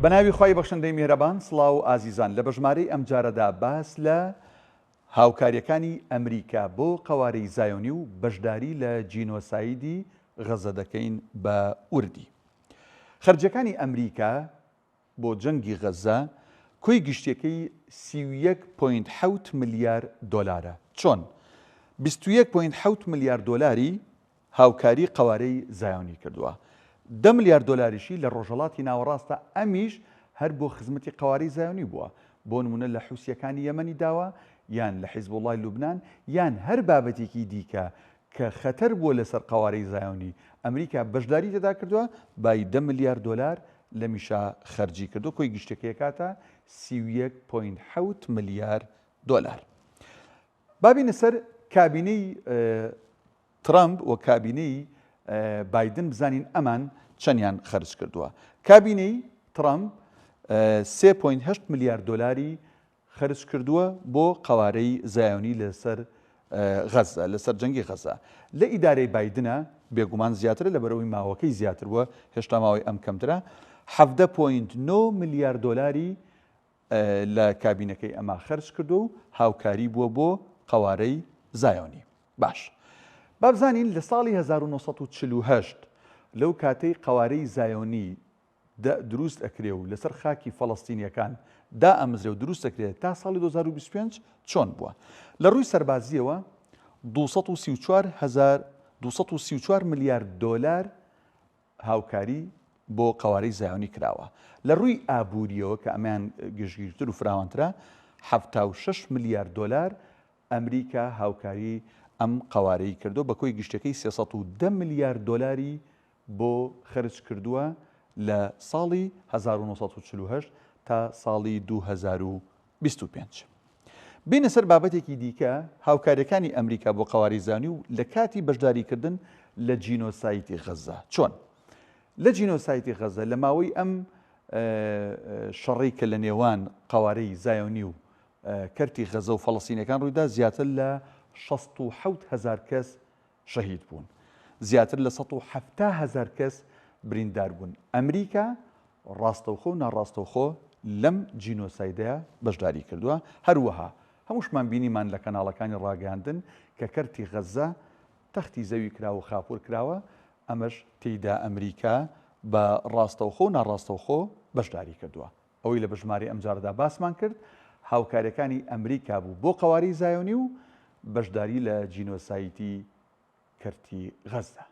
بەناوی خوای بەخشندەی میهرەبان سڵاو ئازیزان لە بەژمارەی ئەمجارەدا باس لە هاوکاریەکانی ئەمریکا بۆ قەوارەی زایۆنی و بەشداری لە جینۆسایدی غەزە دەکەین بە وردی خەرجەکانی ئەمریکا بۆ جەنگی غەزە کۆی گشتیەکەی 31 point حەوت ملیار دۆلارە چۆن 21 point حەوت ملیار دۆلاری هاوکاری قەوارەی زایۆنی کردووە. دە ملیار دۆلاریشی لە ڕۆژهەڵاتی ناوەڕاستە ئەمیش هەر بۆ خزمەتی قەوارەی زایۆنی بووە. بۆ نموونە لە حوسییەکانی یەمەنی داوە یان لە حیزبوڵڵای لوبنان یان هەر بابەتێکی دیکە کە خەتەر بووە لەسەر قەوارەی زایۆنی ئەمریکا بەشداری تێدا کردووە بای دە ملیار دۆلار لەمیشا خەرجی کردووە کۆی گشتیەکەی ئەکاتە 31 point حەوت ملیار دۆلار. با بینە سەر کابینەی ترەمپ و کابینەی بایدن بزانین ئەمان چەندیان خەرج کردووە. کابینەی ترەمپ 3.8 ملیار دۆلاری خەرج کردووە بۆ قەوارەی زایۆنی لەسەر غەزە لەسەر جەنگی غەزە لە ئیدارەی بایدنە بێگومان زیاترە لەبەرئەوەی ماوەکەی زیاتر بووە هێشتا ماوەی ئەم کەمترە 17.9 ملیار دۆلاری لە کابینەکەی ئەما خەرج کردووە و هاوکاری بووە بۆ قەوارەی زایۆنی. باش با بزانین لە ساڵی 1948 لەو کاتەی قەوارەی زایۆنی دە دروست ئەکرێ و لەسەر خاکی فەڵەستینیەکان دائەمزرێ و دروست ئەکرێ تا ساڵی 2025 چۆن بووە؟ لە ڕووی سەربازیەوە 234 هەزار 234 ملیار دۆلار هاوکاری بۆ قەوارەی زایۆنی کراوە. لە ڕووی ئابوورییەوە کە ئەمەیان گشتگیرتر و فراوانترە، 76 ملیار دۆلار ئەمریکا هاوکاری ئەم قەوارەی کردووە، بە کۆی گشتیەکەی 310 ملیار دۆلاری بۆ خەرج کردووە لە ساڵی 1948 تا ساڵی 2025. بێینە سەر بابەتێکی دیکە، هاوکارییەکانی ئەمریکا بۆ قەوارەی زانی و لە کاتی بەشداریکردن لە جینۆسایتی غەززە. چۆن؟ لە جینۆسایتی غەززە لە ماوەی ئەم شەڕەی کە لە نێوان قەوارەی زایۆنی و کەرتی غەزە و فەڵەستینیەکان ڕوویدا زیاتر لە 67 هەزار کەس شەهید بوون. زیاتر لە 170 هەزار کەس بریندار بوون. ئەمریکا ڕاستەوخۆ و ناڕاستەوخۆ لەم جینۆسایدەیا بەشداری کردووە. هەروەها هەمووشمان بینیمان لە کەناڵەکانی ڕاگەیاندن کە کەرتی غەززە تەختی زەوی کراوە و خاپوور کراوە، ئەمەش تێیدا ئەمریکا بە ڕاستەوخۆ و ناڕاستەوخۆ بەشداری کردووە. ئەوەی لە بەژمارەی ئەمجارەدا باسمان کرد هاوکاریەکانی ئەمریکا بوو بۆ قەوارەی زایۆنی و بەشداری لە جینۆسایدی کەرتی غەززە.